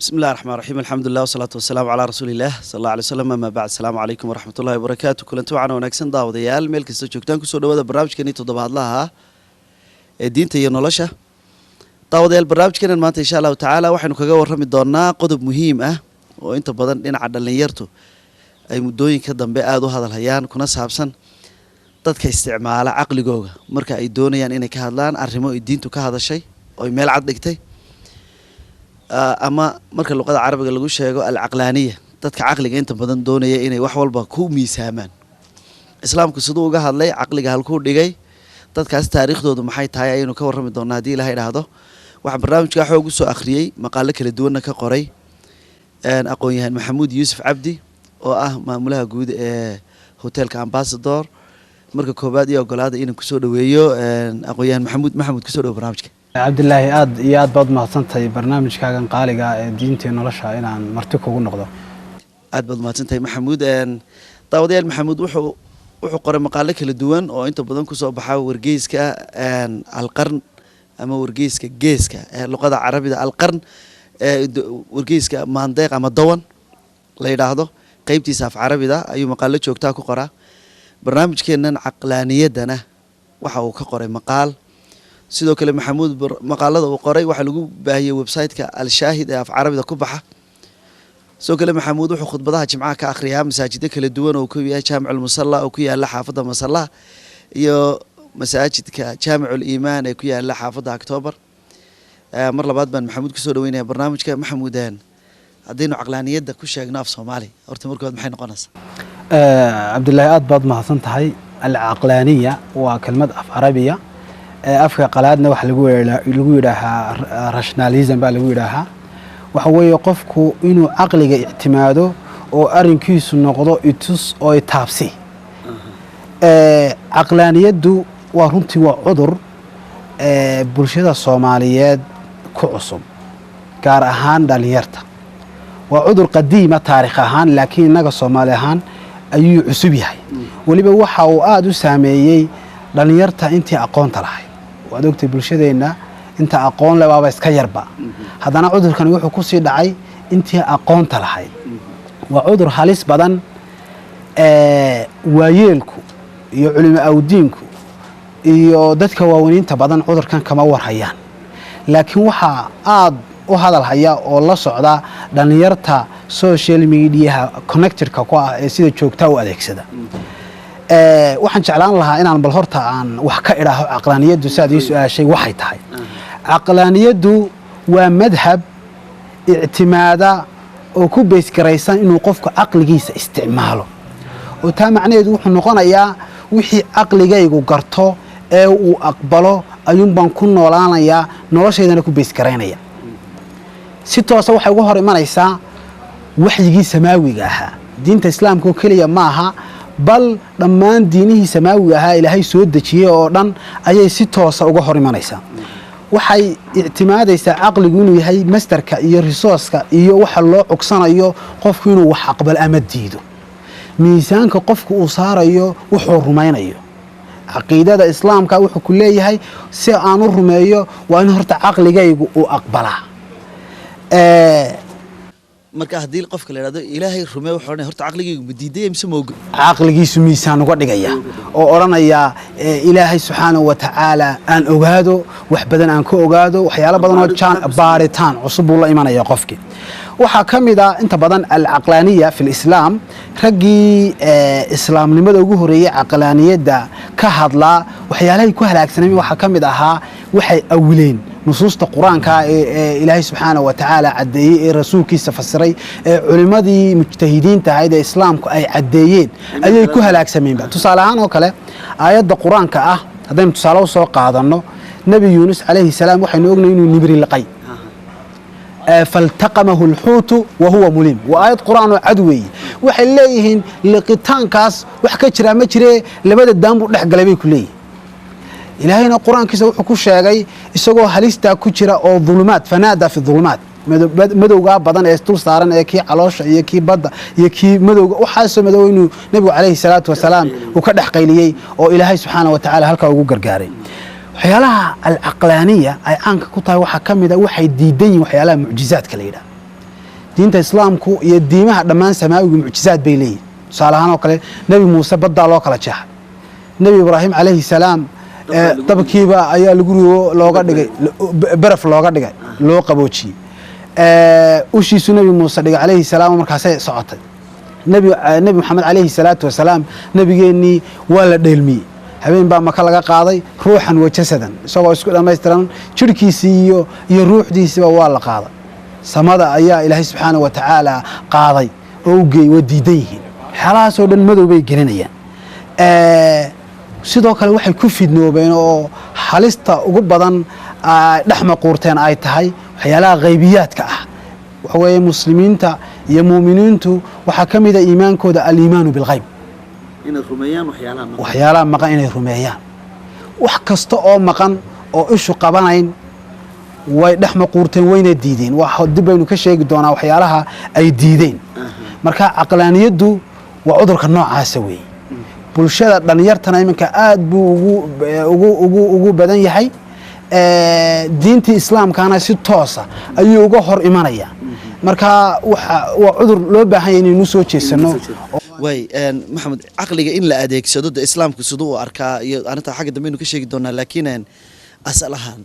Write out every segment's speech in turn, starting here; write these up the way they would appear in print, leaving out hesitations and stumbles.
بسم الله الرحمن الرحيم، الحمد لله والصلاة والسلام على رسول الله صلى الله عليه وسلم، أما بعد، السلام عليكم ورحمة الله وبركاته. Kulanti wacan wanaagsan, daawadayaal, meel kasta joogtaan, kusoo dhawaada barnaamijkeenii toddobaadlaha ee diinta iyo nolosha. Daawadayaal, barnaamijkeenan maanta, insha Allahu tacaala, waxaynu kaga warrami doonaa qodob muhiim ah oo inta badan dhinaca dhallinyartu ay muddooyinka dambe aada u hadalhayaan, kuna saabsan dadka isticmaala caqligooga marka ay doonayaan inay ka hadlaan arrimo ay diintu ka hadashay oo ay meel cad dhigtay, ama marka luqada Carabiga lagu sheego alcaqlaaniya, dadka caqliga inta badan doonaya inay wax walba ku miisaamaan. Islaamku siduu uga hadlay caqliga, halkuu dhigay, dadkaas taariikhdoodu maxay tahay, ayaynu ka warrami doonaa haddii Ilahay idhaahdo. Waxaan barnaamijkaa xoog usoo akhriyey, maqaalo kala duwanna ka qoray aqoon-yahan Maxamuud Yuusuf Cabdi oo ah maamulaha guud ee hotelka Ambassador. Marka koowaad iyo ogolaada inaan kusoo dhaweeyo aqoon-yahan Maxamuud. Maxamuud, kusoo dhawo barnaamijka. Cabdilaahi, aad iyo aad baad mahadsantahay barnaamijkaagan qaaliga ee diinta nolosha inaan marti kugu noqdo. Aad baad mahadsantahay, Maxamuud. Daawadayaal, Maxamuud wuxuu qoray maqaalo kala duwan oo inta badan kusoo baxa wargeyska Alqarn ama wargeyska Geeska ee luqada Carabida Alqarn, wargeyska Maandeeq ama Dawan la yidhaahdo, qeybtiisa af Carabida ayuu maqaalo joogtaa ku qoraa. Barnaamijkeenan caqlaaniyaddana waxa uu ka qoray maqaal. Sidoo kale Maxamuud maqaalada uu qoray waxaa lagu baahiyey website-ka Al-Shaahid ee af Carabida ku baxa. Sidoo kale Maxamuud wuxuu khudbadaha Jimcaha ka akhriyaa masaajidyo kala duwan oo ku yahay Jaamiculmusalla oo ku yaala xaafadda Masallaha iyo masaajidka Jaamicul Iimaan ee ku yaala xaafadda Octoobar. Mar labaad baan Maxamuud kusoo dhaweynaya barnaamijka. Maxamuudan, haddaynu caqlaaniyadda ku sheegno af Soomaali, horta markood maxay noqonaysaa? Cabdilaahi, aad baad mahadsan tahay. Alcaqlaaniya waa kelmad af Carabiya, afka qalaadna waxa lagu yidhaahaa rationalism baa lagu yidhaahaa. Waxa weeye qofku inuu caqliga ictimaado oo arrinkiisu noqdo itus oo itaabsi. Caqlaaniyaddu waa runtii waa cudur bulshada Soomaaliyeed ku cusub, gaar ahaan dhalinyarta. Waa cudur qadiima taarikh ahaan, laakiin innaga Soomaali ahaan ayuu cusub yahay. Weliba waxa uu aada u saameeyey dhalinyarta intii aqoonta lahayd. Waad ogtay, bulshadeenna inta aqoon le baaba iska yarba, haddana cudurkani wuxuu ku sii dhacay intii aqoonta lahayd. Waa cudur halis badan. Waayeelku iyo culimo awdiinku iyo dadka waaweyniinta badan cudurkan kama warhayaan, laakiin waxaa aada u hadal haya oo la socda dhalinyarta social mediaha connectedka ku ah ee sida joogtaa u adeegsada. Waxaan jeclaan lahaa inaan bal horta aan wax ka idhaaho caqlaaniyaddu. Siaad ii su-aashay, waxay tahay caqlaaniyaddu waa madhab ictimaada oo ku baysgaraysan inuu qofku caqligiisa isticmaalo, oo taa macnaheedu wuxuu noqonayaa wixii caqligaygu garto ee uu aqbalo ayuunbaan ku noolaanayaa, noloshaydana ku baysgaraynaya. Si toosa waxay uga hor imanaysaa waxyigii samaawiga ahaa. Diinta Islaamka oo keliya ma aha, bal dhammaan diinihii samaawiga ahaa Ilaahay soo dejiyey oo dhan ayay si toosa uga hor imanaysaa. Waxay ictimaadaysaa caqligu inuu yahay mastarka iyo resourceka iyo waxa loo cugsanayo qofku inuu wax aqbalo ama diido, miisaanka qofku uu saarayo wuxuu rumaynayo. Caqiidada Islaamka wuxuu ku leeyahay, si aan u rumeeyo waa in horta caqligaygu uu aqbalaa. Marka haddii qofka la idhahdo "Ilaahay rumee", wuxuu odhanaya, "Horta caqligaygu ma diidaya mise ma ogo?" Caqligiisu miisaan uga dhigaya oo odhanaya, Ilaahay subxaanahu wa tacaala aan ogaado, wax badan aan ka ogaado, waxyaalo badan oo jaan baaritaan cusub buu la imanaya qofkii. Waxaa ka mid a inta badan alcaqlaaniya fi lislaam, raggii islaamnimada ugu horreeyey caqlaaniyadda ka hadlaa, waxyaalahay ku halaagsanameen waxaa ka mid ahaa waxay awileen nusuusta Qur-aanka ee Ilaahay subxaana wa tacaala caddeeyey, ee rasuulkiisa fasiray, ee culimmadii mujtahidiinta ahayd ee Islaamku ay caddeeyeen ayay ku halaagsameenba. Tusaale ahaan oo kale, aayadda Qur-aanka ah haddaynu tusaale u soo qaadanno, Nebi Yuunus calayhi salaam, waxaynu ognahay inuu nibri liqay, فالتقمه الحوت وهو مليم. Waa aayad Qur-aan oo cad weeye. Waxay leeyihiin liqitaankaas wax ka jiraa ma jiree, labada daan buu dhex galay bay ku leeyihin. Ilaahayna Qur-aankiisa wuxuu ku sheegay isagoo halistaa ku jira oo ظلمات، فنادى في الظلمات, madowgaa badan ee dul saaran, ee kii caloosha iyo kii badda iyo kii madowga, waxaasoo madow, inuu nebigu calayhi salaatu wasalaam uu ka dhex qayliyey oo Ilaahay subxaana wa tacaala halkaa ugu gargaaray. Waxyaalaha alcaqlaaniya ay caanka ku tahay waxaa ka mid a waxay diidan yihin waxyaalaha mucjizaadka la yidhaha. Diinta Islaamku iyo diimaha dhammaan samaawigu mucjizaad bay leeyihin. Tusaale ahaan oo kale, Nebi Muuse baddaa loo kala jeexay, Nebi Ibraahim calayhi salaam dabkiiba ayaa lagu rigo, looga dhigay baraf, looga dhigay, loo qaboojiyey. Ushiisu Nebi Muuse dhigay calayhi salaam, markaasay socotay. Nebi Maxamed calayhi salaatu wasalaam, nebigeennii, waa la dheelmiyey. Habeen baa Maka laga qaaday, ruuxan wa jasadan, isagoo isku dhammaystiran, jirhkiisii iyo ruuxdiisiiba waa la qaaday. Samada ayaa Ilaahay subxaana wa tacaala qaaday oo u geeyey. Waa diidan yihiin waxyaalahaasoo dhan, madow bay gelinayaan. Sidoo kale waxay ku fidnoobeen oo halista ugu badan dhex maquurteen ay tahay waxyaalaha haybiyaadka ah. Waxa weeye, muslimiinta iyo muuminiintu waxaa ka mida iimaankooda aliimaanu bilghayb. Inay rumeeyaan waxyaalaha maqan. Waxyaalaha maqan inay rumeeyaan. Wax kasta oo maqan oo ishu qabanayn way dhex maquurteen, wayna diideen. Waa dib baynu ka sheegi doonaa waxyaalaha ay diideen. Marka caqlaaniyaddu waa cudurka noocaasa weeye. Bulshada dhalinyartana iminka aad buu ugu badan yahay. Diintii Islaamkana si toosa ayuu uga hor imanaya. Marka waxa waa cudur loo baahan yahay inaynu soo jeesano. Way, Maxamed, caqliga in la adeegsado de Islaamku siduu u arkaa iyo arrintaa xagga dambe aynu ka sheegi doonaa, laakiin asal ahaan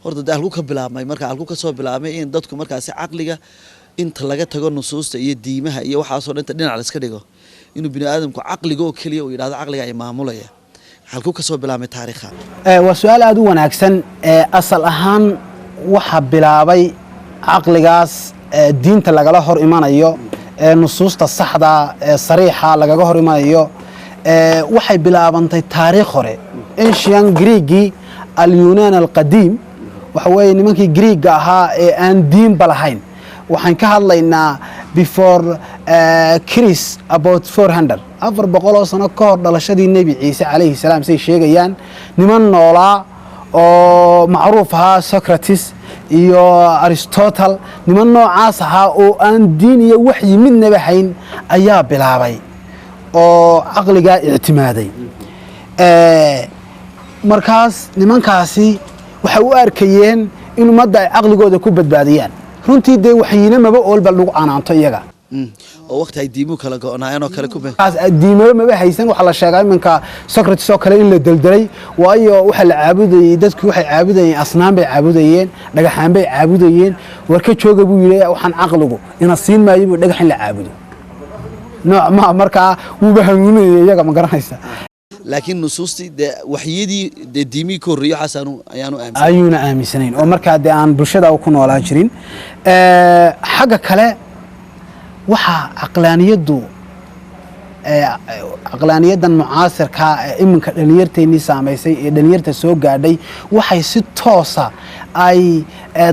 horta de halku ka bilaabmay, marka halku ka soo bilaabmay in dadku markaasi caqliga inta laga tago, nusuusta iyo diimaha iyo waxaasoo dhan inta dhinac la iska dhigo, inuu bini aadamku caqliga oo keliya uu yidhahdo caqliga ay maamulaya, halkuu ka soo bilaabmay taariikha? Waa su-aal aada u wanaagsan. Asal ahaan waxaa bilaabay caqligaas diinta lagala hor imanayo, ee nusuusta saxda ee sariixa lagaga hor imanayo, waxay bilaabantay taariikh hore, ancient Greegii, Alyunaan alqadiim. Waxa weeye nimankii Greega ahaa ee aan diinba lahayn. Waxaan ka hadlaynaa before Christ about 400, 400 oo sano ka hor dhalashadii Nebi Ciise calayhi salaam, say sheegayaan. Niman noolaa oo macruuf ahaa, Socrates iyo Aristotle, niman noocaas ahaa oo aan diin iyo waxyi midnaba hayn ayaa bilaabay oo caqligaa ictimaaday. Markaas nimankaasi waxay u arkayeen in ummadda ay caqligooda ku badbaadiyaan. Runtii dee waxyiina maba oolba lagu canaanto iyaga. Oo waqti ay diimuhu kala go'naayeen oo kale ku kaas diimaba maba haysan. Waxaa la sheegaa iminka Socrates oo kale in la deldelay, waayo waxaa la caabudayey, dadku waxay caabudayeen asnaan bay caabudayeen, dhagaxaan bay caabudayeen. War ka jooga buu yidhi, waxaan caqligu ina siin maayo buu dhagax in la caabudo nooc ma. Markaa wuuba hanuuninaya iyaga, ma garanaysa? Laakiin nusuustii dee waxyadii dee diimihii ka horreeyey waxaas aanu ayaanu aaminsan ayuuna aaminsanayn oo markaa dee aan bulshada ku noolaa jirin. Xagga kale waxaa caqlaaniyaddu, caqlaaniyadan mucaasirkaa ee iminka dhalinyarteennii saamaysay ee dhalinyarta soo gaadhay, waxay si toosa ay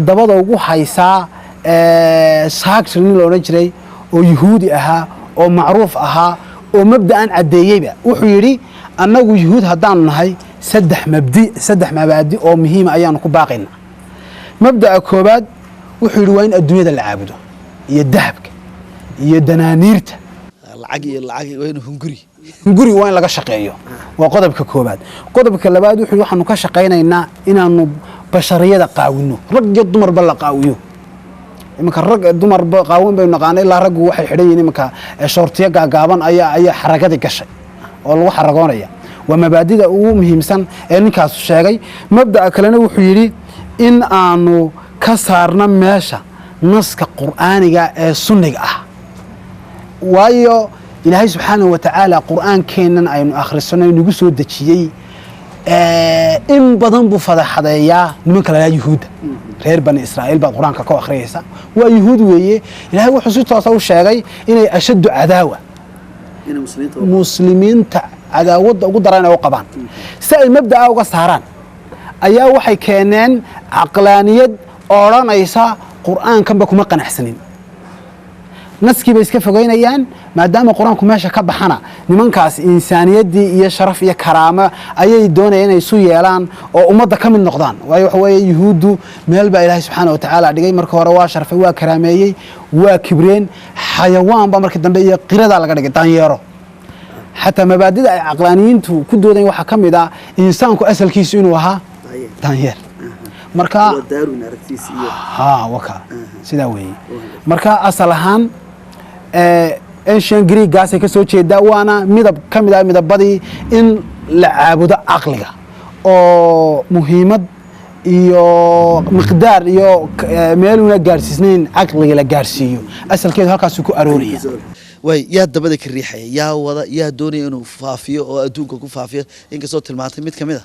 dabada ugu haysaa Sartre, nin la odhan jiray oo Yuhuudi ahaa oo macruuf ahaa oo mabda'an caddeeyeyba. Wuxuu yidhi, annagu Yuhuud haddaanu nahay, saddex mabdi, saddex mabaadi oo muhiima ayaanu ku baaqaynaa. Mabda'a koobaad wuxuu yidhi waa in adduunyada la caabudo iyo dahabka iyo danaaniirta. Lacag iyo lacag waa inuu hunguri. Guri waa in laga shaqeeyo, waa qodobka koobaad. Qodobka labaad wuxuu yidhi, waxaanu ka shaqaynaynaa inaanu bashariyada qaawino, rag iyo dumarba la qaawiyo. Iminka rag dumarba qaawan baynu naqaana, ilaa raggu waxay xidhan yihiin iminka shoortiyo gaagaaban ayaa xaragadii gashay oo lagu xaragoonaya. Waa mabaadida ugu muhiimsan ee ninkaasu sheegay. Mabda'a kalena wuxuu yidhi in aanu ka saarno meesha naska Qur'aaniga ee sunniga ah, waayo Ilaahay subxaanahu wa tacaala Qur'aankeennan aynu akhrisano inagu soo dejiyey in badan buu fadaxadeeyaa nimanka lalaa Yuhuudda. Reer Bani Israa'iil baad Qur-aanka ka akhriyaysa, waa Yuhuud weeye. Ilaahay wuxuu si toosa u sheegay inay ashaddu cadaawa inay muslimiinta muslimiinta cadaawadda ugu daran ay u qabaan. Si ay mabda'a uga saaraan ayaa waxay keeneen caqlaaniyad odhanaysa Qur'aankanba kuma qanacsanin. Naskii bay iska fogeynayaan. Maadaama Qur-aanku meesha ka baxana, nimankaas insaaniyaddii iyo sharaf iyo karaamo ayay doonayaan inay isu yeelaan oo ummadda ka mid noqdaan. Waayo waxa weeye, Yuhuuddu meel baa Ilaahay subxaana wa tacaala dhigay marka hore, waa sharfay, waa karaameeyey. Waa kibreen, xayawaan baa markii dambe iyo qiradaa laga dhigay, daanyeero. Xataa mabaadida ay caqlaaniyiintu ku doodayan waxaa ka mid ah insaanku asalkiisu inuu ahaa daanyeer. Marka Waa Darwin aragtiisa iyo Ha, waka sidaa weeye. Marka asal ahaan ancient Greek-gaasay ka soo jeedaa, waana midab ka mid ah midabadii in la caabudo caqliga oo muhiimad iyo miqdaar iyo meeluuna gaadhsiisnayn caqliga la gaadhsiiyo. Asalkeedu halkaasuu ku arooraya. Waay, yaa dabada ka riixaya? Yaa wada? Yaa doonaya inuu faafiyo oo adduunka ku faafiyo? Inkastoo tilmaantay mid kamid a,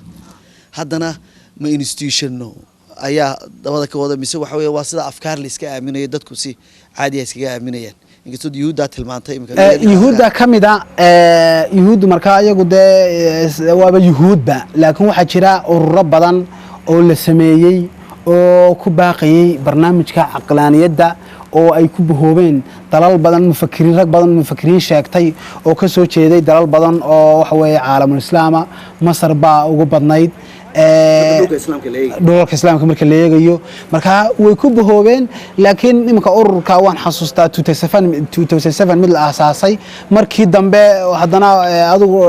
haddana ma institutionno ayaa dabada ka wada, mise waxa weeye waa sida afkaar la iska aaminayo, dadku si caadiya iskaga aaminayaan, inkastoo Yuhuuddaa tilmaantay imika? Yuhuudda ka mid a. Yuhuuddu markaa iyagu dee waaba yuhuudba, laakiin waxaa jira ururo badan oo la sameeyey oo ku baaqayey barnaamijka caqlaaniyadda, oo ay ku bahoobeen dalal badan, mufakiriin, rag badan, mufakiriin sheegtay oo ka soo jeeday dalal badan oo waxa weeye caalamul islaama. Masar baa ugu badnayd. Dhulka Islaamka la eegay. Dhulalka Islaamka marka la eegayo, marka way ku bahoobeen. Laakiin iminka ururka waan xasuustaa 2007 mid la aasaasay. Markii dambe haddana adigu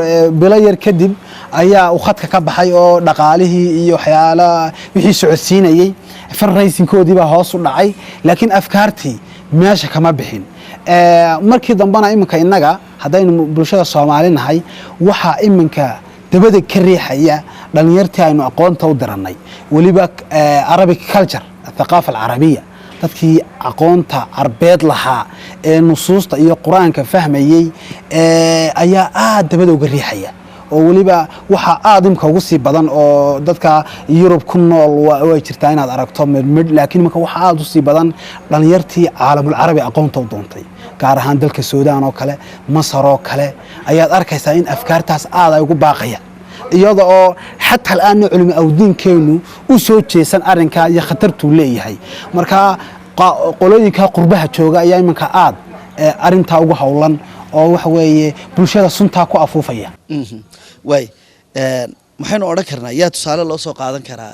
bilo yar kadib ayaa uu khadka ka baxay, oo dhaqaalihii iyo waxyaala wixii socodsiinayey fundraisingkoodii baa hoos u dhacay, laakiin afkaartii meesha kama bixin. Markii dambena iminka innaga haddaynu bulshada Soomaali nahay, waxaa iminka dabada ka riixaya dhalinyartii aynu aqoonta u dirannay, weliba Arabic culture, athaqaafa alcarabiya, dadkii aqoonta Carbeed lahaa ee nusuusta iyo Qur-aanka fahmayey ayaa aad dabada uga riixaya, oo weliba waxaa aad imka ugu sii badan oo dadka Yurub ku nool way jirtaa inaad aragto midhmidh, laakiin imika waxaa aad usii badan dhalinyartii caalamulcarabi aqoonta u doontay, gaar ahaan dalka Suudaan oo kale, Masar oo kale, ayaad arkaysaa in afkaartaas aad ay ugu baaqayaan, iyada oo xataa al'aana culimo awdiinkeenu u soo jeesan arrinkaa iyo khatartuu leeyahay. Marka qolooyinka qurbaha jooga ayaa iminka aad arrintaa ugu howlan oo waxa weeye bulshada suntaa ku afuufaya. Waay, maxaynu odhan karnaa? Yaa tusaale loo soo qaadan karaa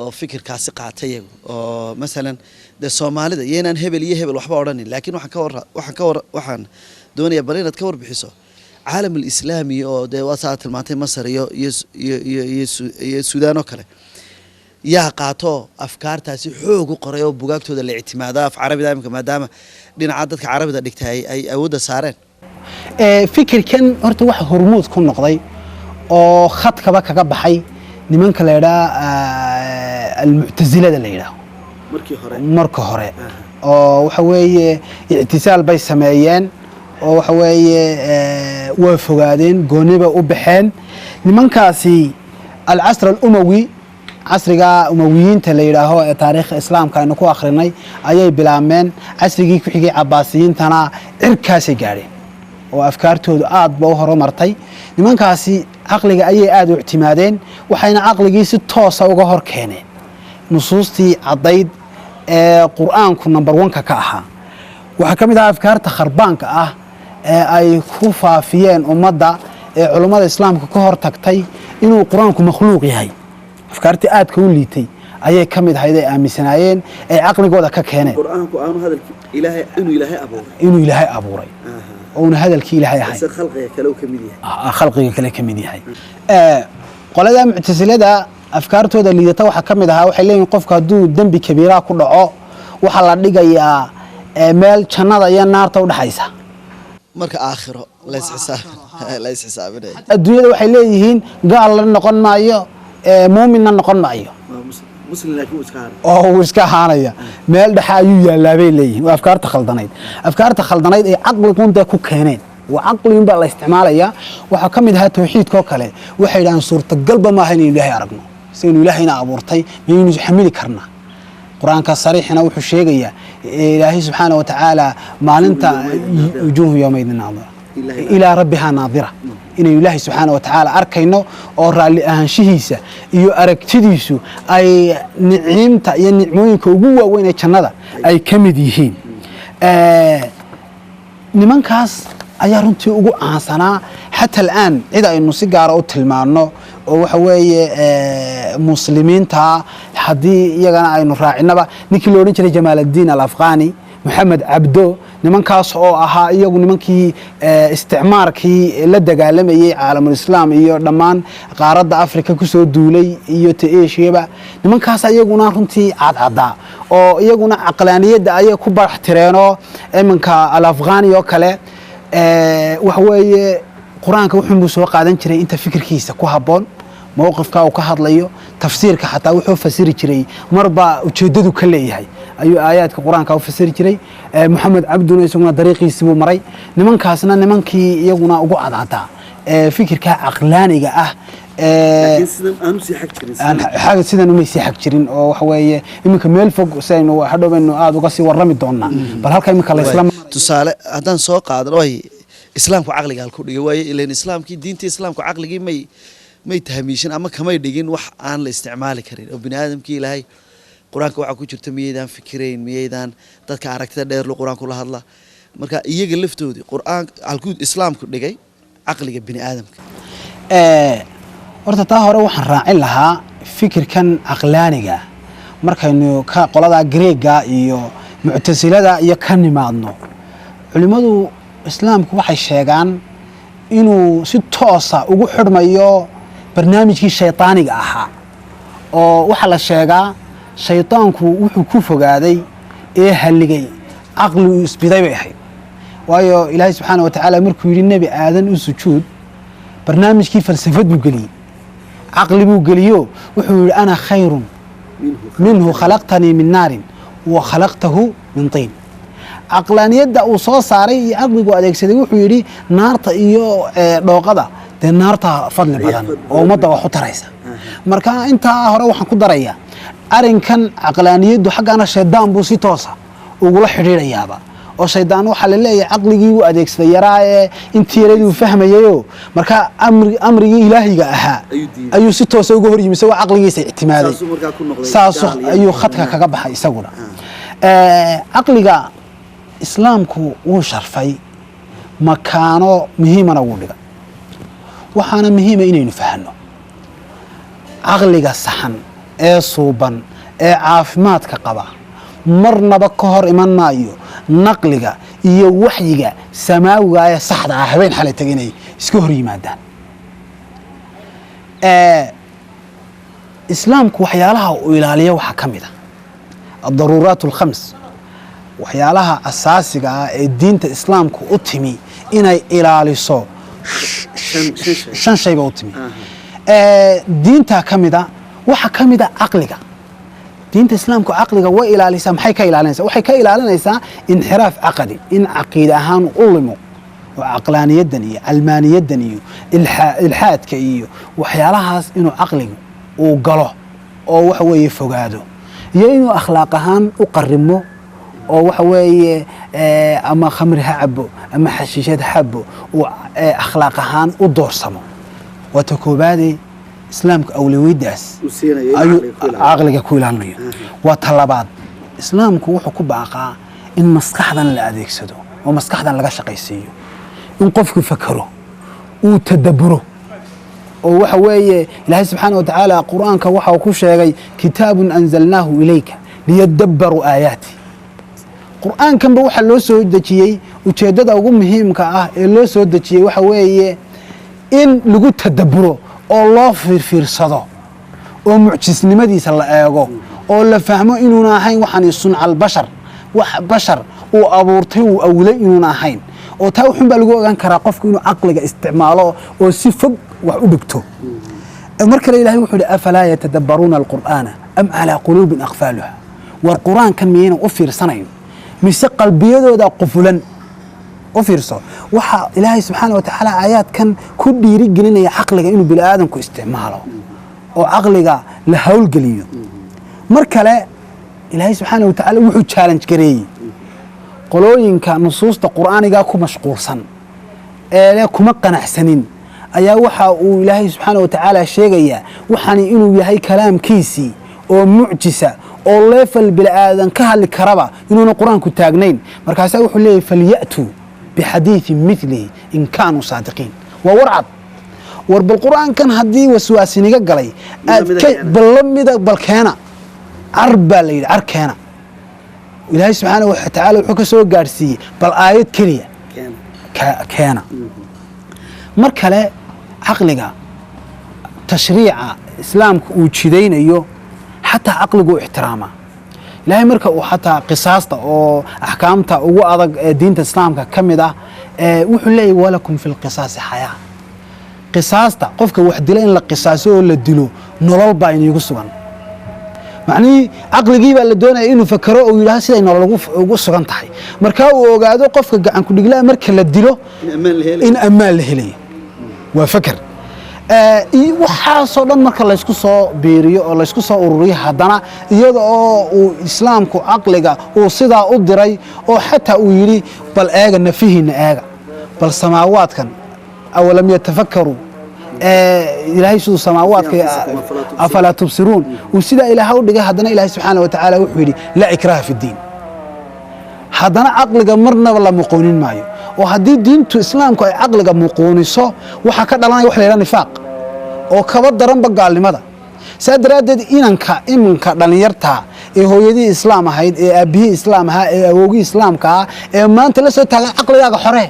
oo fikirkaasi qaatay iyagu? Oo masalan dee Soomaalida yaynaan hebel iyo hebel waxba odhanin, laakiin waxaan ka war waxaan ka war waxaan doonayaa bal inaad ka warbixiso caalam alislaami, oo dee waa saa tilmaantay Masar iyo Suudaan oo kale. Yaa qaato afkaartaasi xoog u qoray oo bugaagtooda la ictimaado af Carabida imika, maadaama dhinaca dadka Carabida dhigtay ay awoodda saareen? Fikirkan horta waxa hormuud ku noqday oo khadkaba kaga baxay nimanka la yidhaha almuctasilada la yidhaaho. Markii hore. Marka hore oo waxa weeye ictisaal bay sameeyeen, oo waxa weeye waa fogaadeen, gooni bay u baxeen nimankaasi. Alcasr alumawi, casriga Umawiyiinta la yidhaaho ee taariikhda Islaamka aynu ku akhrinay, ayay bilaabmeen. Casrigii ku xigay Cabaasiyiintana cirkaasay gaadheen oo afkaartoodu aad ba u horumartay. Nimankaasi caqliga ayay aada u ictimaadeen, waxayna caqligii si toosa uga hor keeneen nusuustii caddayd ee Qur-aanku number one-ka ka ahaa. Waxaa ka mid ahaa afkaarta kharbaanka ah ee ay ku faafiyeen ummadda ee culummada Islaamka ka hor tagtay inuu Qur-aanku makhluuq yahay. Afkaartii aadka u liitay ayay ka mid ahayd ay aaminsanaayeen ay caqligooda ka keeneen. Qur-aanku aanu hadalki Ilaahay, inuu Ilaahay abuuray. Inuu Ilaahay abuuray ouna hadalkii Ilaahay ahayn. Balse khalqiga kale uu ka mid yahay. Khalqiga kale ka mid yahay. Qolada Muctasilada afkaartooda liidata waxaa ka mid ahaa, waxay leeyihin qofku hadduu dembi kabiiraa ku dhaco, waxaa la dhigayaa meel jannada iyo naarta udhexaysa. Marka aakhiro la isxisaabinaya. Adduunyada waxay leeyihiin gaal la noqon maayo, muuminna noqon maayo. Waa muslim, laakiin wuu iska haray. Oo uu iska ahaanaya, meel dhexe ayuu yaallaa bay leeyihiin. Waa afkaarta khaldanayd, afkaarta khaldanayd ay caqligun dee ku keeneen. Waa caqligun baa la isticmaalayaa. Waxaa ka mid ahaa tawxiidka oo kale. Waxay yidhahdeen suurtagalba maaha inaynu Ilaahay aragno, sidaynu Ilaahayna abuurtay mayaynu xamili karnaa? Qur-aanka sariixina wuxuu sheegayaa Ilaahay subxaana wa tacaala maalinta wujuuhu yowmaidin naadira ilaa rabbihaa naadira, inaynu Ilaahay subxaana wa tacaala arkayno oo raalli ahaanshihiisa iyo aragtidiisu ay niciimta iyo nicmooyinka ugu waaweyn ee jannada ay ka mid yihiin. Nimankaas ayaa runtii ugu caansanaa. Xata al'aan cid aynu si gaara u tilmaanno oo waxa weeye muslimiinta haddii iyagana aynu raacinaba, ninkii lo odhan jiray Jamaaladdiin Alafqani. Moxamed Cabdo, nimankaas oo ahaa iyagu nimankii isticmaarkii la dagaalamayey caalamulislaam iyo dhammaan qaaradda Afrika kusoo duulay iyo ta Eshiyaba. Nimankaas iyaguna runtii cadcadaa oo iyaguna caqlaaniyadda ayay ku barax tireenoo iminka Al Afghani oo kale, waxa weeye Qur-aanka wuxuunbuu soo qaadan jiray inta fikirkiisa ku habboon, mowqifka uu ka hadlayo. Tafsiirka xataa wuxuu fasiri jiray marba ujeeddadu ka leeyahay ayuu aayaadka Qur-aanka u fasiri jiray. Moxamed Cabduna isaguna dariiqiisii buu maray. Nimankaasna nimankii iyaguna ugu cadcadaa fikirka caqlaaniga ah Laakiin sidan aanu sii xag jirin. Aan xaga sidan umay sii xag jirin, oo waxa weeye iminka meel fog sidaynu hadhow baynu aada uga sii warrami doonaa, bal halka iminka la isla Tusaale haddaan soo qaadano, way Islaamku caqliga halku dhigay? Waaye ileen Islaamkii, diintii Islaamku caqligii may tahmiishin ama kamay dhigin wax aan la isticmaali karin oo bini aadamkii Ilaahay Qur-aanka waxaa ku jirta miyaydaan fikirayn, miyaydaan dadka aragtida dheer lu Qur-aanku la hadla. Marka iyaga laftoodii Qur-aan halkuu Islaamku dhigay caqliga bini aadamka? Horta taa hore waxaan raacin lahaa fikirkan caqlaaniga markaynu ka qolada Greega iyo Muctasilada iyo ka nimaadno, culimmadu Islaamku waxay sheegaan inuu si toosa ugu xidhmayo barnaamijkii shaydaaniga ahaa, oo waxaa la sheegaa shaydaanku wuxuu ku fogaaday ee halligay caqli uu isbiday bay ahayd. Waayo, Ilaahay subxaana wa tacaala markuu yidhi Nebi Aadan u sujuud, barnaamijkii falsafad buu geliyey, caqli buu geliyo. Wuxuu yidhi: "أنا خير منه، خلقتني من نار وخلقته من طين." Caqlaaniyadda uu soo saaray iyo caqligu adeegsaday, wuxuu yidhi naarta iyo dhooqada dee naarta fadli badan oo ummadda wax u taraysa. Marka intaa hore waxaan ku darayaa arrinkan caqlaaniyaddu xaggaana shaydaan buu si toosa ugula xidhiidhayaaba, oo shaydaan waxaa la leeyahay caqligii uu adeegsaday yaraa ee intii yaradii uu fahmayayo, marka amrigii ilaahiga ahaa Ayuu diiday. Ayuu si toosa uga hor yimi isagoo caqligiisa ictimaaday. Saasuu markaa ku noqday Saas gaal iyo ayuu khadka kaga baxay isaguna. Caqliga Islaamku wuu sharfay, makaano muhiimana wuu dhigay. Waxaana muhiima inaynu fahanno caqliga saxan ee suuban ee caafimaadka qaba marnaba ka hor iman maayo naqliga iyo waxyiga samaawiga ee saxda ah. Habeen xalay tagay inay iska hor yimaadaan. Islaamku waxyaalaha uu ilaaliyo waxaa ka mid a الضرورات الخمس, waxyaalaha asaasiga ah ee diinta Islaamku u timi inay ilaaliso. Shan shay. Shan shay ba u timi. Diinta ka mid a, waxaa ka mid a caqliga. Diinta Islaamku caqliga way ilaalisaa. Maxay ka ilaalinaysaa? Waxay ka ilaalinaysaa انحراف عقدي, in caqiide ahaan u limo oo caqlaaniyadan iyo calmaaniyadan iyo ilxaadka iyo waxyaalahaas inuu caqligu uu galo oo waxa weeye fogaado, iyo inuu akhlaaq ahaan u qarimo oo waxa weeye ama khamri ha cabo ama xashiishad ha cabo, uu akhlaaq ahaan u doorsamo. Waa ta koobaadee Islaamka awlawiyadaas Uu siinayo in ayuu caqliga ku ilaaliyo. Caqliga ku ilaalinayo. Waa ta labaad, Islaamku wuxuu ku baaqaa in maskaxdan la adeegsado oo maskaxdan laga shaqaysiiyo, in qofku fakero, uu tadabburo, oo waxa weeye Ilaahay subxaana wa tacaala Qur-aanka waxa uu ku sheegay: "كتاب أنزلناه إليك ليدبروا آياته." Qur-aankanba waxaa loo soo dejiyey, ujeeddada ugu muhiimka ah ee loo soo dejiyey waxa weeye in lagu tadabburo oo loo fiirfiirsado oo mucjisnimadiisa la eego oo la fahmo inuuna ahayn waxaan صنع البشر, wax bashar uu abuurtay, uu awlay inuuna ahayn. Oo taa wuxuun baa lagu ogaan karaa qofku inuu caqliga isticmaalo oo si fog wax u dhigto. Mar kale Ilahay wuxuu yidhi: "أفلا يتدبرون القرآن أم على قلوب أقفالها." War Qur-aankan miyaynan u fiirsanayn mise qalbiyadooda qufulan? U fiirso, waxaa Ilaahay subxaana wa tacaala aayaadkan ku dhiirigelinaya caqliga inuu bini aadamku isticmaalo oo caqliga la howlgeliyo. Mar kale Ilaahay subxaana wa tacaala wuxuu challenge gareeyey qolooyinka nusuusta Qur'aaniga ku mashquulsan ee kuma qanacsanin. Ayaa waxa uu Ilaahay subxaana wa tacaala sheegayaa waxani inuu yahay kalaamkiisii oo mucjisa oo level bini aadan ka hadli karaba inuuna Qur-aanku taagnayn. Markaasaa wuxuu leeyahy: "فليأتوا بحديث مثله إن كانوا صادقين." Waa warcad. War bal Qur-aankan haddii waswaasiniga galay aad Mid ka keena. Bal la mida bal keena. Car baa la yidhi, car keena. Ilaahay subxaana wa tacaala wuxuu ka soo gaadhsiiyey bal aayad keliya keena. Mar kale caqliga tashriica islaamka uu jidaynayo xataa caqligu ixtiraamaa. Ilaahay marka uu xataa qisaasta oo axkaamta ugu adag ee diinta islaamka ka mid ah wuxuu leeyahy walakum fi lqisaasi xayaa. Qisaasta qofka wax dila in la qisaaso oo la dilo nolol baa iniigu sugan. Macnihii caqligii baa la doonaya inuu fakero oo yidhaahdo siday nolol ugu sugan tahay, markaa uu ogaado qofka gacan ku-dhiglaa marka la dilo in ammaan la helayo. Waa faker. Waxaasoo dhan marka laysku soo biiriyo oo laysku soo ururiyo, haddana iyada oo uu islaamku caqliga uu sidaa u diray oo xataa uu yidhi bal eega nafihiinna, eega bal samaawaadkan, awalam yatafakkaruu, ilaahay siduu samaawaadka, afalaa tubsiruun, uu sidaa ilaaha u dhigay, haddana ilaahay subxaana wa tacaala wuxuu yidhi laa ikraha fi ddiin. Haddana caqliga marnaba la muquunin maayo, oo haddii diintu islaamku ay caqliga muquuniso waxaa ka dhalanaya wax la yidhaha nifaaq oo kaba daranba gaalnimada. Saa daraaddeed inanka iminka dhallinyarta ee hooyadii islaam ahayd, ee aabbihii islaam ahaa, ee awowgii islaamka ah, ee maanta la soo taagan caqligaaga xoree,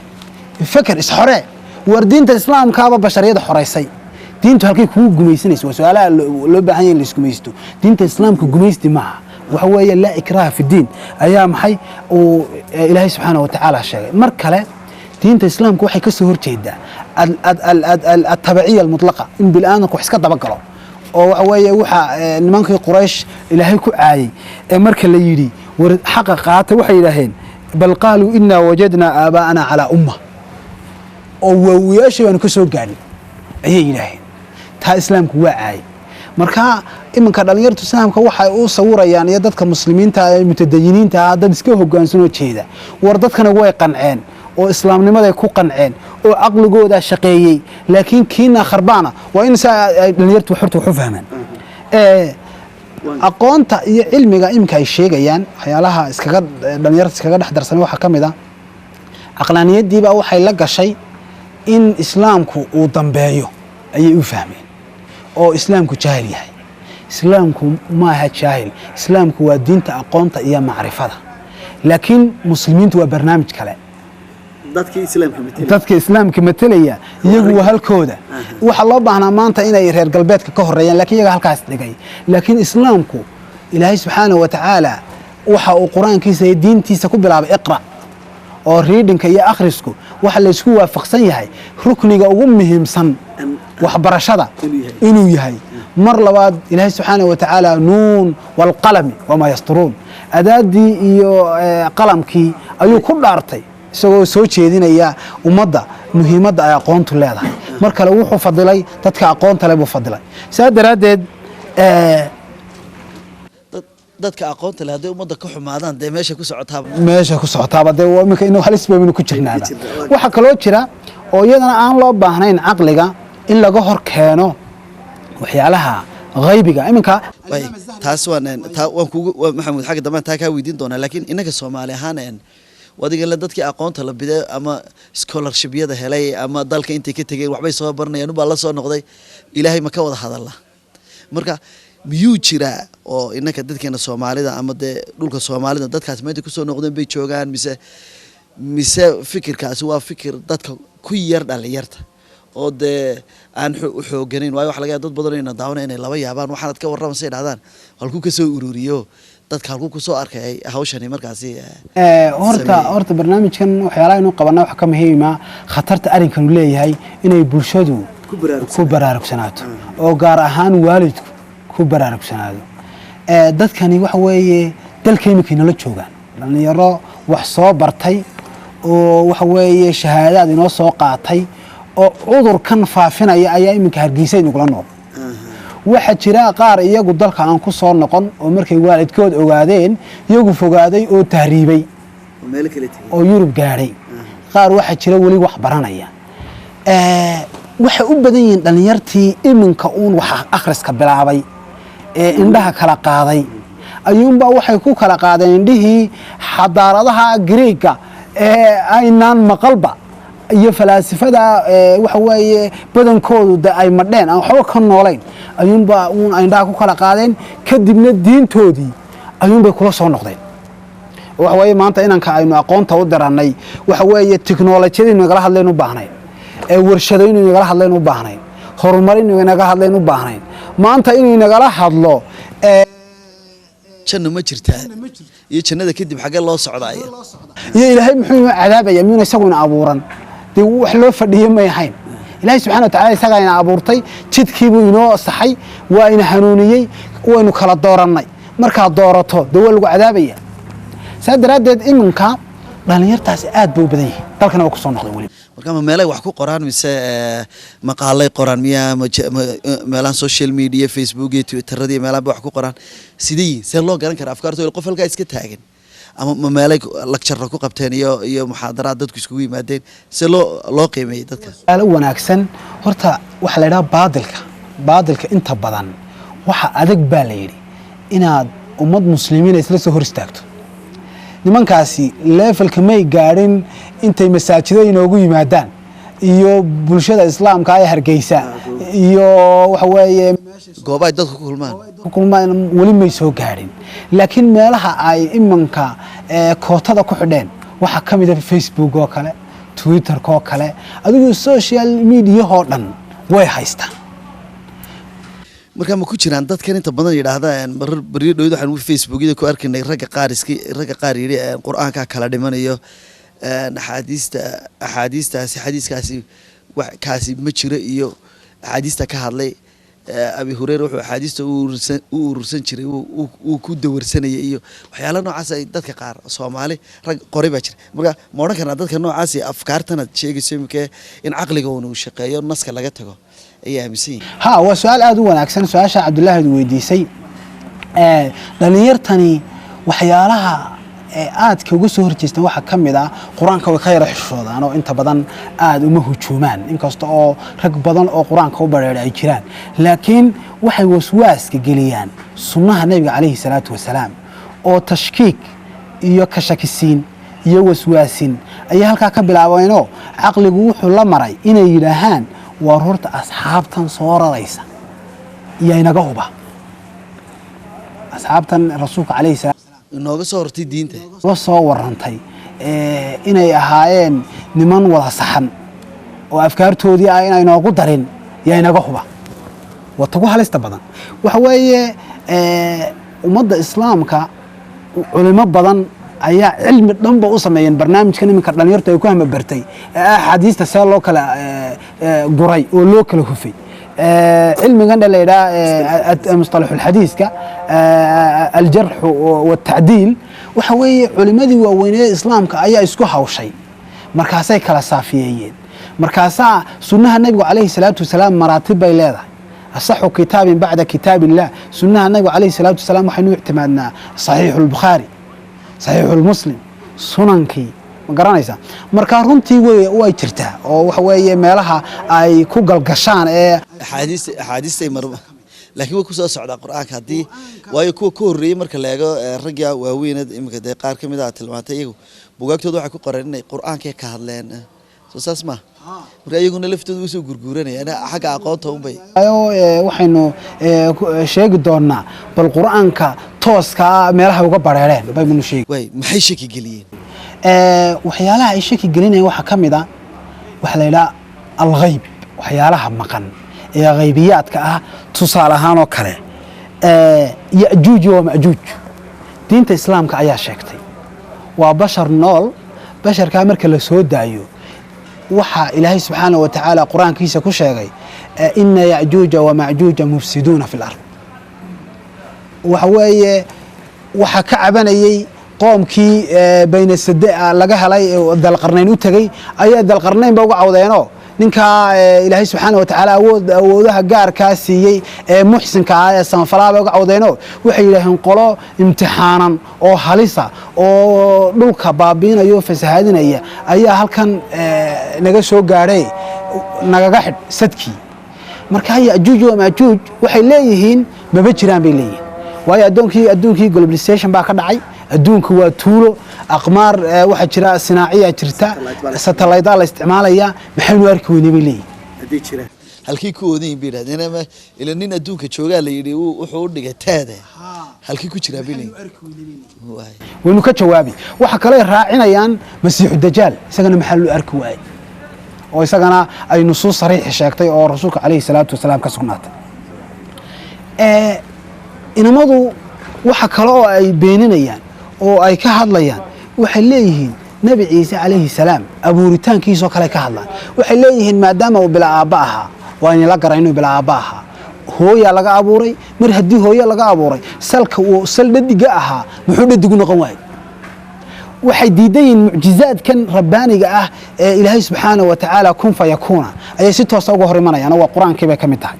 feker isxoree, war diinta islaamkaaba bashariyada xoraysay. Diintu halkay kugu gumaysanaysa? Waa su-aalaha loo baahan yahay in la isgumaysto. Diinta islaamka gumaysti maaha. Waxa weeye laa ikraha fi diin ayaa maxay uu ilaahay subxaana wa tacaala sheegay. Mar kale diinta islaamka waxay ka soo horjeedaa altabaciya almutlaqa, in bini'aadamku wax iska dabagalo, oo waxa weeye waxa nimankii Quraysh ilaahay ku caayay ee marka la yidhi war xaqa qaata waxay yidhaaheen bal qaaluu innaa wajadnaa aabaa'ana calaa umma, oo waawiyaashii baanu ka soo gaadhin ayay yidhaaheen. Taa islaamku waa caayay. Marka iminka dhallinyartu islaamka waxay u sawirayaan iyo dadka muslimiinta ee mutadayiniinta ah dad iska hoggaansanoo jeeda. War dadkana way qanceen oo islaamnimaday ku qanceen oo caqligoodaa shaqeeyey, laakiin kiina kharbaana waa in saa ay dhallinyartu horta wax u fahmaan. Aqoonta iyo cilmiga iminka ay sheegayaan, waxyaalaha iskaga dhallinyarta iskaga dhex darsamay waxaa ka mid ah caqlaaniyadiibaa waxay la gashay in islaamku uu dambeeyo ayay u fahmeen oo islaamku jaahil yahay. Islaamku maaha jaahil. Islaamku waa diinta aqoonta iyo macrifada, laakiin muslimiintu waa barnaamij kale. Dadka islaamka matelaya iyagu waa halkooda. Waxaa loo baahnaa maanta inay reer galbeedka ka horeeyaan, lakiin iyaga halkaas dhigay. Laakiin islaamku ilaahay subxaana wa tacaala waxa uu qur-aankiisa iyo diintiisa ku bilaabay iqra, oo readingka iyo akhrisku waxa laysku waafaqsan yahay rukniga ugu muhiimsan waxbarashada inuu yahay. Mar labaad ilaahay subxaana wa tacaala nuun waalqalami wamaa yasturuun, adaadii iyo qalamkii ayuu ku dhaartay isagoo soo jeedinaya ummadda muhiimadda ay aqoontu leedahay. Mar kale wuxuu fadilay dadka aqoonta le buu fadilay. Saa daraaddeed Dadka aqoonta leh hadday ummadda ka xumaadaan, dee meesha ku socotaaba meesha ku socotaaba dee waa iminka inuu halis baynu ku jirnaaba. Waxaa kaloo jira oo iyadana aan loo baahnayn caqliga in laga hor keeno waxyaalaha haybiga iminka. Way taas waan taa waan kugu Maxamuud xagga dambe taa kaa weydiin doonaa, laakiin innaka Soomaali ahaan adiga le dadkii aqoonta la biday ama scholarshipyada helay ama dalka intay ka tegeen waxbay soo baranayaan ubaa la soo noqday, ilaahay ma ka wada hadalla? Marka miyuu jiraa oo innaka dadkeena Soomaalida ama dee dhulka Soomaalida dadkaas maanta kusoo noqdeen bay joogaan, mise fikirkaasi waa fikir dadka ku yar dhalinyarta oo dee aan u xooganayn? Waayo waxa laga yaaba dad badan oo ina daawanaya inay laba yaabaan waxaanad ka warramaysa, idhahdaan halkuu ka soo ururiyo, dadka halkuu kusoo arkay hawshani markaasi Horta sameeyey. Horta barnaamijkan waxyaalaha inuu qabana waxa ka muhiima khatarta arrinkanu leeyahay inay bulshadu Ku baraarugsanaato. ku baraarugsanaato oo gaar ahaan waalidku ku baraarugsanaado. Dadkani waxa weeye dalka iminka inala joogaan dhalinyaro wax soo bartay oo waxa weeye shahaadaad inoo soo qaatay oo cudurkan faafinaya ayaa iminka Hargeysa inagula nool. Waxaa jira qaar iyagu dalka aan ku soo noqon oo markay waalidkood ogaadeen iyagu fogaaday oo tahriibay oo meelo kale tegey oo Yurub gaadhay. Qaar waxaa jira weli wax baranaya. Waxay u badan yihiin dhallinyartii iminka uun wax akhriska bilaabay ee indhaha kala qaaday ayuunbaa waxay ku kala qaadeen indhihii xadaaradaha Greega ee aynaan maqalba iyo falaasifada waxa weeye badankoodu de ay madheen aan waxba ka noolayn ayuunbaa uun indhaha ku kala qaadeen, kadibna diintoodii ayuunbay kula soo noqdeen. Waxa weeye maanta inanka aynu aqoonta u dirannay, waxa weeye tiknoolajiyada nagala hadlayn u baahnayn, ee warshado inuu nagala hadlayn u baahnayn, horumar inuu naga hadlayn u baahnayn, maanta inuu nagala hadlo Janno ma jirtaa iyo jannada kadib xaggee loo socdaaya? Iyo Ilaahay muxuu inoo cadaabaya? Miyuuna isaguna abuuran? Dee wax loo fadhiye may ahayn. Ilaahay subxana wa tacala isagaa ina abuurtay, jidkiibuu inoo saxay, waa ina hanuuniyey, waynu kala doorannay. Markaad doorato, dee waa lagu cadaabaya. Saa daraaddeed iminka dhallinyartaasi aad bay u badan yihiin, dalkana waa kusoo noqday weliba. Marka ma meelay wax ku qoraan mise maqaalay qoraan miyaa meelahan social media, Facebook iyo Twitterada iyo meelahan bay wax ku qoraan? Sidee yihiin? See loo garan karaa afkaartooda qof halkaa iska taagan? Ama ma meelay lecture ku qabteen iyo muxaadaraad dadku iskugu yimaadeen? See loo qiimeeyey dadka? Su'aalo wanaagsan. Horta waxaa la idhaha baadilka inta badan waxa adag baa la yidhi inaad ummad muslimiina isla soo hor istaagto. Nimankaasi levelka may gaadhin intay masaajida inoogu yimaadaan iyo bulshada islaamka ee Hargeysa iyo waxa weeye goobahay dadku ku kulmaan. Kulmaan weli may soo gaadhin, laakiin meelaha ay iminka kootada ku xidheen waxaa ka mid a Facebook oo kale, Twitterka oo kale, adigu social mediahoo dhan way haystaan. Marka ma ku jiraan dadkan inta badan yidhaahda, marar baryo dhowd waxaan Facebookyada ku arkaynay ragga qaar iski ragga qaar yidhi Qur-aankaa kala dhimanayo, axaadiista, axaadiistaasi, xadiiskaasi wax kaasi ma jiro, iyo axaadiista ka hadlay Abi Hureyra wuxuu axaadiista u urursan jiray uu ku dawarsanayay iyo waxyaala noocaas ay dadka qaar Soomaali rag qoray baa jira. Marka ma odhan karnaa dadka noocaasi afkaartanaad sheegayso iminkee in caqliga uun uu shaqeeyo, naska laga tago, ayay aaminsan yihin? Ha, waa su-aal aada u wanaagsan su-aasha Cabdullaahi ad weydiisay. Dhalinyartani waxyaalaha aadka uga soo horjeestaan waxaa ka mid ah Qur-aanka way ka yara xishoodaan oo inta badan aada uma hujuumaan, inkasta oo rag badan oo Qur-aanka u bareera ay jiraan, laakiin waxay waswaaska geliyaan sunnaha Nebiga calayhi salaatu wasalaam oo tashkiik iyo ka shakisiin iyo waswaasin ayay halkaa ka bilaabeenoo caqligu wuxuu la maray inay yidhaahaan, waar horta asxaabtan soo raraysa iyo inaga huba asxaabtan rasuulka calayhi salaam inooga soo hortay diinta uga soo warantay inay ahaayeen niman wada saxan oo afkaartoodii ah inay noogu darin yaa inaga huba? Waa tagu halista badan. Waxa weeye ummadda islaamka culimo badan ayaa cilmi dhanba u sameeyeen barnaamijkan iminka dhalinyartu ay ku hamabartay ee axaadiista see loo kala guray oo loo kala hufay. Cilmigan dha la yidhaha mustalaxulxadiiska, aljarxu watacdiil, waxa weeye culimadii waaweynee islaamka ayaa isku hawshay, markaasay kala saafiyeeyeen. Markaasaa sunnaha nebigu calayhi salaatu wasalaam maraatib bay leedahay. Asaxu kitaabin bacda kitaab illah, sunnaha nebigu calayhi salaatu wasalaam, waxaynu ictimaadnaa Saxiixu Lbukhaari, Saxiixu Lmuslim, sunankii, ma garanaysaa? Marka runtii way jirtaa oo waxa weeye meelaha ay ku galgashaan ee Axaadiistay mar, laakiin way kusoo socdaa Qur-aanka haddii, waayo kuwa ka horreeyey marka la eego ragga waaweynad iminka dee qaar ka mid a tilmaantay, iyagu bugaagtooda waxay ku qoreen inay Qur-aankay ka hadleen. Soo saas ma? Marka iyaguna laftooda usoo gurguuranayaan xagga aqoonta unbay. Waxaynu sheegi doonaa bal Qur-aanka tooskaa meelaha uga bareereen baynu sheegi. Waay, maxay shaki geliyeen? Waxyaalaha ay shaki gelinayaan waxaa ka mid a waxaa la yidhaha alghayb, waxyaalaha maqan ee haybiyaadka ah. Tusaale ahaan oo kale Yajuuj wa Majuuj diinta islaamka ayaa sheegtay waa bashar nool. Basharkaa marka la soo daayo, waxaa Ilaahay subxaana wa tacaala Qur-aankiisa ku sheegay ina yajuuja wamajuuja mufsiduuna fi lard. Waxa weeye waxaa ka cabanayey qoomkii bayna sade laga helay, Dalqarnayn u tegey, ayaa Dalqarnayn ba uga cawdeenoo ninkaa Ilaahay subxaana wa tacaala awoodaha gaarkaa siiyey ee muxsinka ah ee samafalaha bay uga cawdeenoo waxay yidhaaheen qolo imtixaanan oo halisa oo dhulka baabiinaya oo fasahaadinaya ayaa halkan naga soo gaadhay, nagaga xidh sadkii. Markaa Yajuuj wa Maajuuj waxay leeyihiin maba jiraan bay leeyihiin, waayo adduunkii globalization baa ka dhacay, adduunku waa tuulo, aqmaar waxaa jira sinaaciya jirta, satellite la isticmaalaya, maxaynu arki weynay bay leeyihin. Haddii jiraan halkii ku oodayin bay yidhahdeen, ama ila nin adduunka joogaa la yidhi wuxuu u dhigay taada. Halkii ku jiraa bilay waay. Waynu ka jawaabi. Waxa kale ay raacinayaan Masiixu Dajaal, isagana maxaa loo arki waayey, oo isagana ay nusuus sariixi sheegtay oo Rasuulka calayhi salaatu wasalaam ka sugnaatay. Inamadu waxa kale oo ay beeninayaan oo ay ka hadlayaan, waxay leeyihiin Nebi Ciise calayhi salaam abuuritaankiisoo kale ka hadlaan. Waxay leeyihiin maadaama uu bila aabba ahaa, waa inala garan inuu bila aabba ahaa, hooyaa laga abuuray. Mar haddii hooyo laga abuuray, salka uu sal dhadiga ahaa, muxuu dhadigu noqon waayey? Waxay diidan yihiin mucjizaadkan rabbaaniga ah ee Ilaahay subxaana wa tacaala kun fayakuuna ayay si toosa uga hor imanayaan, oo waa Qur-aankii bay ka mid tahay.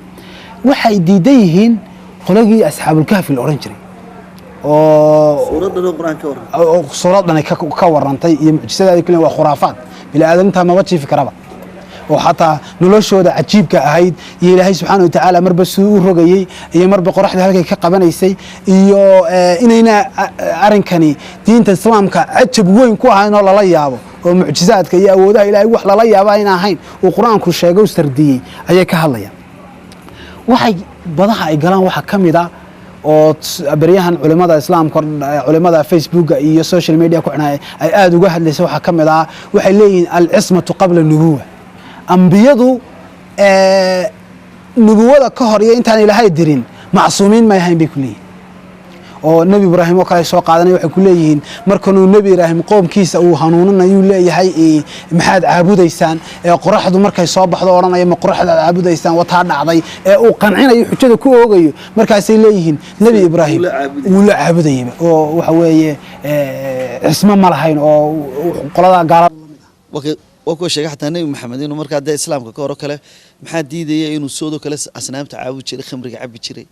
Waxay diidan yihiin qoladii Asxaabulkahfi la odhan jiray oo suuraddan oo Qur-aan ka warran. Oo suuraddan ay ka warantay iyo mucjisadaadi kulli waa khuraafaad, bini aadamta maba jiifi karaba, oo xataa noloshooda cajiibka ahayd iyo Ilaahay subxaana wa tacaala marba siduu u rogayey iyo marba qoraxda halkay ka qabanaysay iyo inayna arrinkani diinta Islaamka cajab weyn ku ahayn oo lala yaabo, oo mucjizaadka iyo awoodaha Ilaahay wax lala yaabo ayna ahayn uu Qur-aanku sheegay u sardiyey ayay ka hadlayaan. Waxay badaha ay galaan waxaa ka mid a oo beryahan culimada Islaamka, culimada Facebooka iyo social media ku xidhan ay aada uga hadlaysa, waxaa ka mid ah waxay leeyihiin alcismatu qabla nubuwa, ambiyadu nubuwada ka hor iyo intaan Ilaahay dirin macsuumiin may ahayn bay ku leeyihin. Oo Nebi Ibraahim oo kale ay soo qaadanay, waxay ku leeyihiin markanuu Nebi Ibraahim qoomkiisa uu hanuuninayuu leeyahay maxaad caabudaysaan, ee qoraxdu markay soo baxdo odhanaya ma qoraxdaad caabudaysaan, wataa dhacday, ee uu qancinayo, xujada ku oogayo, markaasay leeyihiin Nebi Ibraahim Wuu la caabudayay. Wuu la caabudayayba, oo waxa weeye cismo ma lahayn oo qoladaa gaalada. Waa kuwa sheegay xataa Nebi Maxamed inuu markaa dee Islaamka ka hor oo kale, maxaa diidaya inuu soodoo kale asnaamta caabudi jiray, khamriga cabi jiray?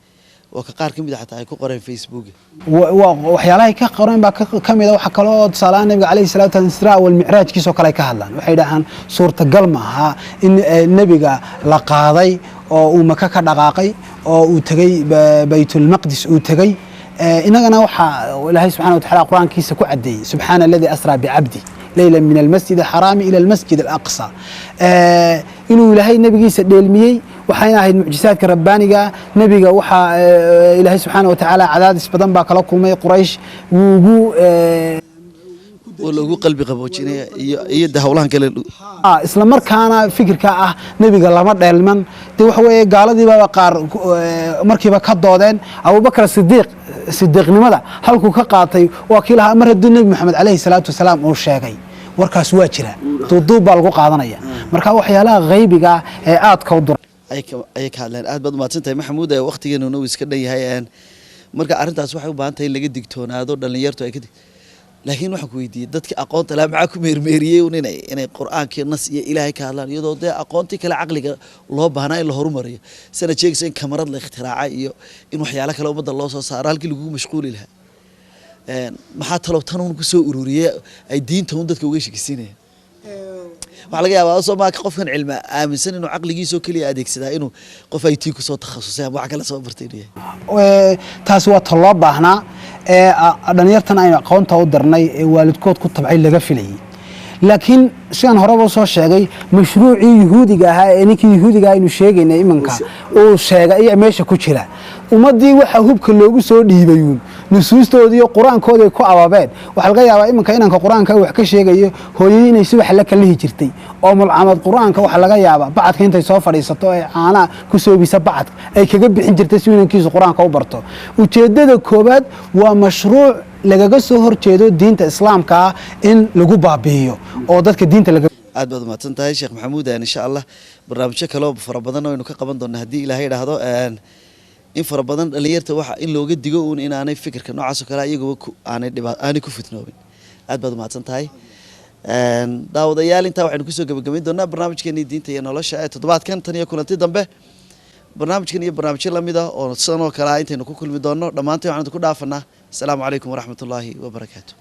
Waa ka qaar ka mid a xataa ay ku qoreen Facebook. Waa waxyaalahay ka qoreen baa ka mid a. Waxaa kaloo tusaalahaan Nabiga calayhi salaatu wasalam Israa wal Micraajkiisoo kale ay ka hadlaan. Waxay dhahaan suurtagal ma aha in nebiga la qaaday oo uu Maka ka dhaqaaqay oo uu tegey Baytulmaqdis uu tegey. Inagana waxaa Ilaahay subxana wa tacaala Qur-aankiisa ku caddeeyey: subxaana alladii asraa bicabdi leyla min almasjid alxaraami ila almasjid alaqsa, inuu Ilaahay nebigiisa dheelmiyey. Waxayna ahayd mucjisaadka rabbaaniga. Nebiga waxaa Ilaahay subxaana wa tacaala cadaadis badan baa kala kulmay Quraysh, wuu ugu oo loogu qalbi qaboojinaya iyo de howlahan kale. Isla markaana fikirka ah nebiga lama dheelman, dee waxa weeye gaaladiibaba qaar markiiba ka doodeen. Abubakar Sidiiq sidiiqnimada halkuu ka qaatay waa kii lahaa mar hadduu Nebi Maxamed calayhi salaatu wasalaam uu sheegay, warkaas waa jira, duuduub baa lagu qaadanaya. Marka waxyaalaha haybiga ee aadka u dura ayay ka hadleen. Aad baad umahadsan tahay, Maxamuud. Waqtigeenuna uu iska dhan yahay. Marka arrintaas waxay u baahan tahay in laga digtoonaado, dhalinyartu ay ka dig. Laakiin waxaan ku weydiiyey, dadka aqoonta laha maxaa ku meermeeriyey un inay Qur-aankii nas iyo Ilaahay ka hadlaan, iyadoo dee aqoontii kale caqliga loo baahnaa in la horumariyo, sanad sheegaysa in kamarad la ikhtiraacay iyo in waxyaalo kale ummadda loo soo saaro halkii lagugu mashquuli lahaa? Maxaa talow tan un kusoo ururiyey ay diinta un dadka uga shekisiinayaan? Waxaa laga yaabaa soo maa qofkan cilmi aaminsan inuu caqligiisoo keliya adeegsadaa, inuu qof IT kusoo takhasusay ama wax kale soo bartay inuu yahay. Taasi waa ta loo baahnaa ee dhalinyartan aynu aqoonta u dirnay ee waalidkood ku tabcay laga filayay. Laakiin sidaan horeba soo sheegay, mashruucii Yuhuudiga ahaa ee ninkii Yuhuudiga aynu sheegaynay iminka uu sheegay ayaa meesha ku jira. Ummaddii waxaa hubka loogu soo dhiibayuun nusuustoodii iyo Qur-aankoodii ay ku ababeen. Waxaa laga yaabaa iminka inanka Qur-aanka wax ka sheegayo hooyadii inay subax la kalihi jirtay oo mulcamad Qur-aanka, waxaa laga yaabaa bacadka intay soo fadhiisato ee caanaha ku soobisa bacadka ay kaga bixin jirtay si inankiisu Qur-aanka u barto. Ujeeddada koowaad waa mashruuc lagaga soo horjeedo diinta Islaamka ah in lagu baabi'iyo oo dadka diinta laga Aad baad umahadsan tahay, Sheekh Maxamuud. Insha Allah barnaamijyo kaleo fara badan aynu ka qaban doona haddii Ilaahay idhaahdo. In fara badan dhalinyarta waxa in looga digo uun inaanay fikirka noocaas oo kale iyaguba aanay dhiba aanay ku fitnoobin. Aad baad umahadsan tahay. Daawadayaal, intaa waxaynu kusoo gabagabayn doonaa barnaamijkeenii diinta iyo nolosha ee toddobaadkan. Tan iyo kulanti dambe, barnaamijkan iyo barnaamijyo lamid ah oo sidan oo kale ah intaynu ku kulmi doonno, dhammaanteen waxaan idinku dhaafanaa asalaamu calaykum waraxmatullaahi wabarakaatu.